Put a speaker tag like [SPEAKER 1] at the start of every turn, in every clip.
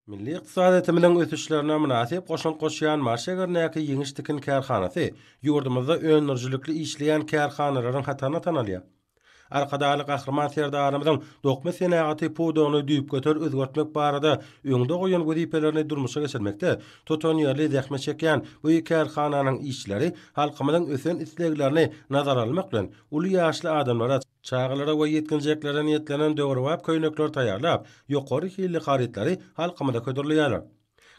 [SPEAKER 1] Milli ykdysadyýetimiziň ösüşlerine mynasyp goşant goşýan Mary şägerindäki Ýeňiş tikin kärhanasy ýurdumyzda öndürijilikli işleýän kärhanalaryň hatarynda tanalýar. Arkadagly Gahryman Serdarymyzyň dokma senagaty pudagyny düýpgöter özgertmek barada öňde goýan wezipelerini durmuşa geçirmekde tutanýerli zähmet çekýän bu kärhananyň işçileri halkymyzyň ösen isleglerini nazara almak bilen, uly ýaşly adamlara, Çagalara we ýetginjeklere niýetlenen döwrebap köýnekleri taýýarlap, ýokary hilli harytlary halkymyza hödürleýärler.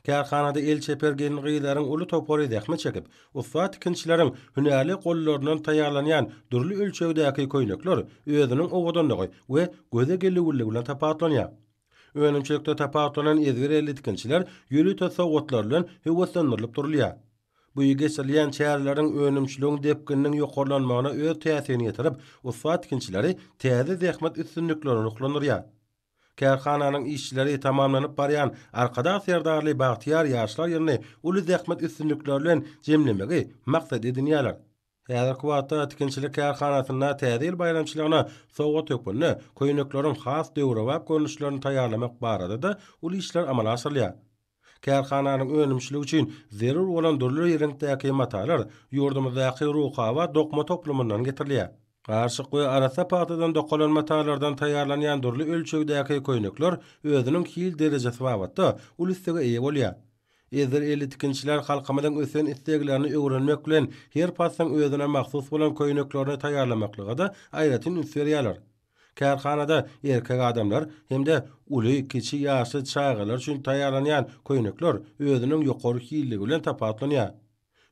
[SPEAKER 1] Kärhanada el çeper gelin-gyzlaryň uly topary zähmet çekip, ussat tikinçileriň hünärli gollaryndan taýýarlanýan dürli ölçegdäki köýnekler özüniň owadanlygy we göze gelüwliligi bilen tapawutlanýar. Önümçilikde tapawutlanan ezber elli tikinçiler ýörite sowgatlar bilen höweslendirilip durulýar. Bu geçirilýän çäreleriň önümçiligiň depgininiň ýokarlanmagyna öz täsirini ýetirip, ussat tikinçileri täze zähmet üstünliklerine ruhlandyrýar. Kärhananyň işçileri tamamlanyp barýan Arkadag Serdarly bagtyýar ýaşlar ýylyny uly zähmet üstünlikleri bilen jemlemegi maksat edinýärler. Häzirki wagtda tikinçilik kärhanasynda Täze ýyl baýramçylygyna sowgat hökmünde köýnekleriň has döwrebap görnüşlerini taýýarlamak barada-da uly işler amala aşyrylýar. Kärhananyň önümçiligi üçin zerur bolan dürli reňkdäki matalar ýurdumyzdaky Ruhabat dokma toplumyndan getirilýär. Garyşyk we arassa pagtadan dokalan matalardan taýýarlanýan dürli ölçegdäki köýnekler özüniň hil derejesi babatda uly islege eýe bolýar. Ezber elli tikinçiler halkymyzyň ösen isleglerini öwrenmek bilen her paslyň özüne mahsus bolan köýneklerini taýýarlamaklyga-da aýratyn üns berýärler. Kärhanada erkek adamlar hem-de uly, kiçi ýaşly çagalar üçin taýýarlanýan köýnekler özüniň ýokary hilligi bilen tapawutlanýar.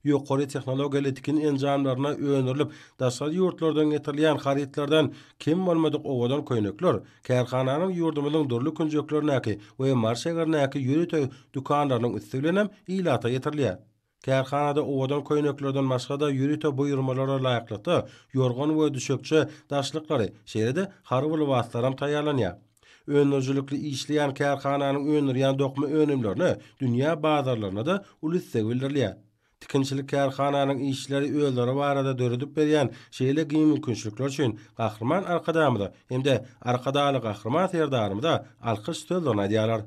[SPEAKER 1] Ýokary tehnologiýaly tikin enjamlarynda öndürilip, daşary ýurtlardan getirilýän harytlardan kem bolmadyk owadan köýnekler kärhananyň ýurdumyzyň dürli künjeklerindäki we Mary şägerindäki ýörite dükanlarynyň üsti bilen hem ilata ýetirilýär. Kärhanada owadan köýneklerden başga-da ýörite buýurmalara laýyklykda ýorgan we düşekçe daşlyklary, şeýle-de harby lybaslaram taýýarlanýar. Öndürijilikli işleýän kärhananyň öndürýän dokma önümlerine dünýä bazarlarynda-da uly isleg bildirilýär. Tikinçilik kärhananyň işçileri özleri barada döredip berýän şeýle giň mümkinçilikler üçin Gahryman Arkadagymyza hem-de Arkadagly Gahryman Serdarymyza alkyş sözlerini aýdýarlar.